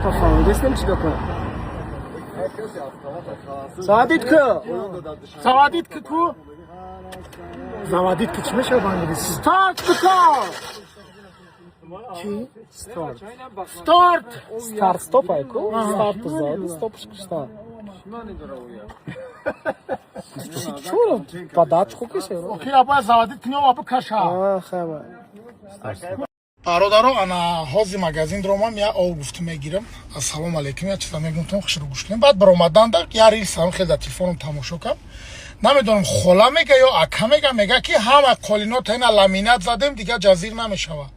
Фаҳмидестем, чӣ гапа? Заводить ку. Заводить ку. Заводить ки чӣ мешавад ба англисӣ? Старт ку. Чӣ? Старт. Старт. Старт, стоп ай ку. Старт заводи, стоп шкишта. Чуро ба дачку кише? Охира бояд заводить кунӣ, ова бикаша. Хайба. Бародаро, ана ҳози магазин даромам, я ов гуфту мегирам. Ассалому алайкум, я чиза мегумтон, хушро гӯш кунем. Баъд баромаданда я рилсам хел дар телефоном тамошо кам. Намедонам, хола мега ё ака мега, мега ки ҳама қолинота ина ламинат задем, дигар ҷазир намешавад.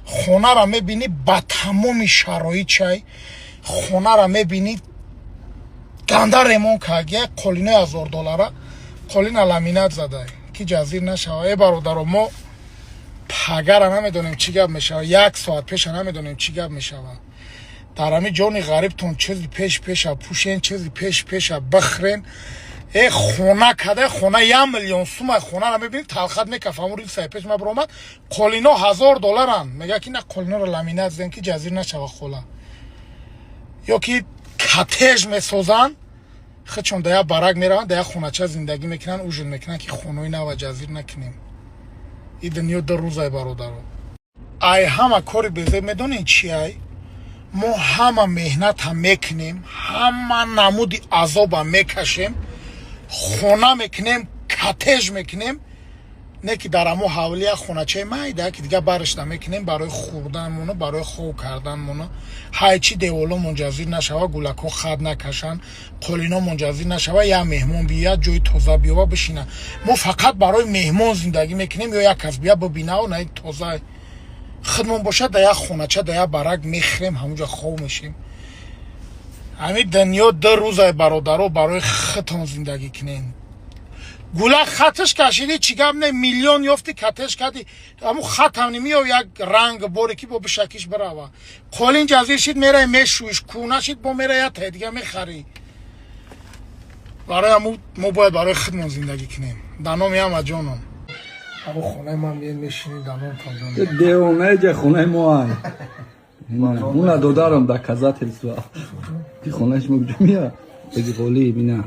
Хонара мебинӣ, ба тамоми шароит чай хонара мебинӣ, ганда ремонт кард, қолинои 1000 доллара қолина ламинат задай, ки ҷазир нашавад. Э, бародаро, мо пагара намедонем, чӣ гап мешавад, як соат пеша намедонем, чӣ гап мешавад. Дар ҳами ҷони ғарибтон чизи пеш пеша пӯшен, чизи пеш пеша бихӯрен. Э, хона када, хона 1 миллион сума, хонара мебинӣ, талхат мекаф. Ҳамун рилсаи пеш ма биромад, қолино 1000 долларанд. Мега ки на, қолиноро ламинат задем, ки ҷазир нашава хола. Ё ки коттедж месозанд, худшон да як барак мераванд, да як хонача зиндагӣ мекунанд, ужин мекунанд, ки хонаи нава ҷазир накунем. И дунё 2 рӯзай, бародаро. Ай ҳама кори безеб медонед чи ай? Мо ҳама меҳната мекунем, ҳама намуди азоба мекашем, хона мекунем, коттедж мекунем, не ки дар ҳамо ҳавлия хоначаи майда, ки дигар барашта мекунем барои хӯрданмону барои хоб карданмону. Ҳайчи деволомон ҷазир нашава, гулакҳо хат накашанд, қолиномон ҷазир нашава, як меҳмон биёяд, ҷои тоза биёва, бишина. Мо фақат барои меҳмон зиндагӣ мекунем ё як кас бия бибинаву на тоза. Худмон бошад, дар як хонача, дар як барак мехӯрем, ҳамунҷа хоб мешем. Ҳамин дунё 2 рӯзай, бародаро, барои худтон зиндагӣ кунем. Гула хаташ кашидӣ, чӣ гап не, миллион ёфти, коттедж кардӣ, ҳамун хатам немиёв, як ранг боре ки бо бишакиш бирава. Қолин ҷазир шид, мерай мешӯиш, кӯна шид, бо мера як таи дига мехарӣ. Барои ҳамун мо бояд барои худмон зиндагӣ кунем. Дар номи ҳама ҷоном. Ҳамо хонаи ман меед, мешинед, дар номтон, ҷон. Девона, ҷа хонаи мо ай. Уна додарам доказательства. Ки хонаи шумо куҷо мея? Беги Ғолиб, ина.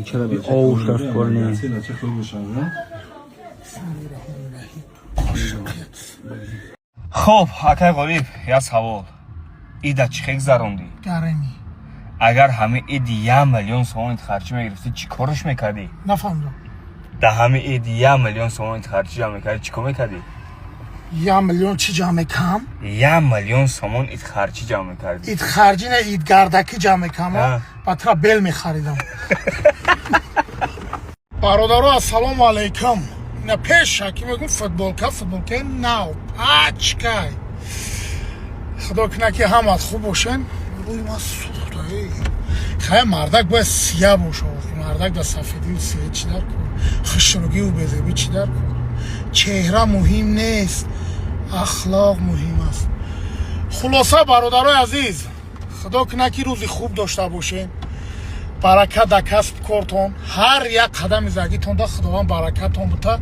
Чара би овш дар кор не. Чӣ хуб бошад, а? Ошиқият. Хоб, акай Ғолиб, як савол: ида чӣ хел гузарондӣ? Гареми. Агар ҳами иди 1 миллион сомонит харҷӣ мегирифтӣ, чӣ корш мекардӣ? Нафаҳмидам. Да ҳами иди 1 миллион сомонит харҷӣ ҷамъ мекардӣ, чӣ кор мекардӣ? 1 миллион чӣ ҷамъ мекам? 1 миллион сомон ид харҷӣ ҷамъ мекардӣ. Ид харҷӣ не, ид гардакӣ ҷамъ мекам. А. Ба тра бел мехаридам. Бародаро, ассалому алайкум. Ина пеша ки мегум, футболка, футболкаи нав пачкай. Худо куна, ки ҳамат хуб бошен. Рӯи ман сӯхта. Хай, мардак бояд сия боша. Мардак да сафедию сия чӣ дар кор? Хушругию безебӣ чӣ дар кор? Чеҳра муҳим нест, ахлоқ муҳим аст. Хулоса, бародарои азиз, худо куна, ки рӯзи хуб дошта бошем. Баракат дар касб кортон, ҳар як қадами зиндагитон да Худованд баракатон бута.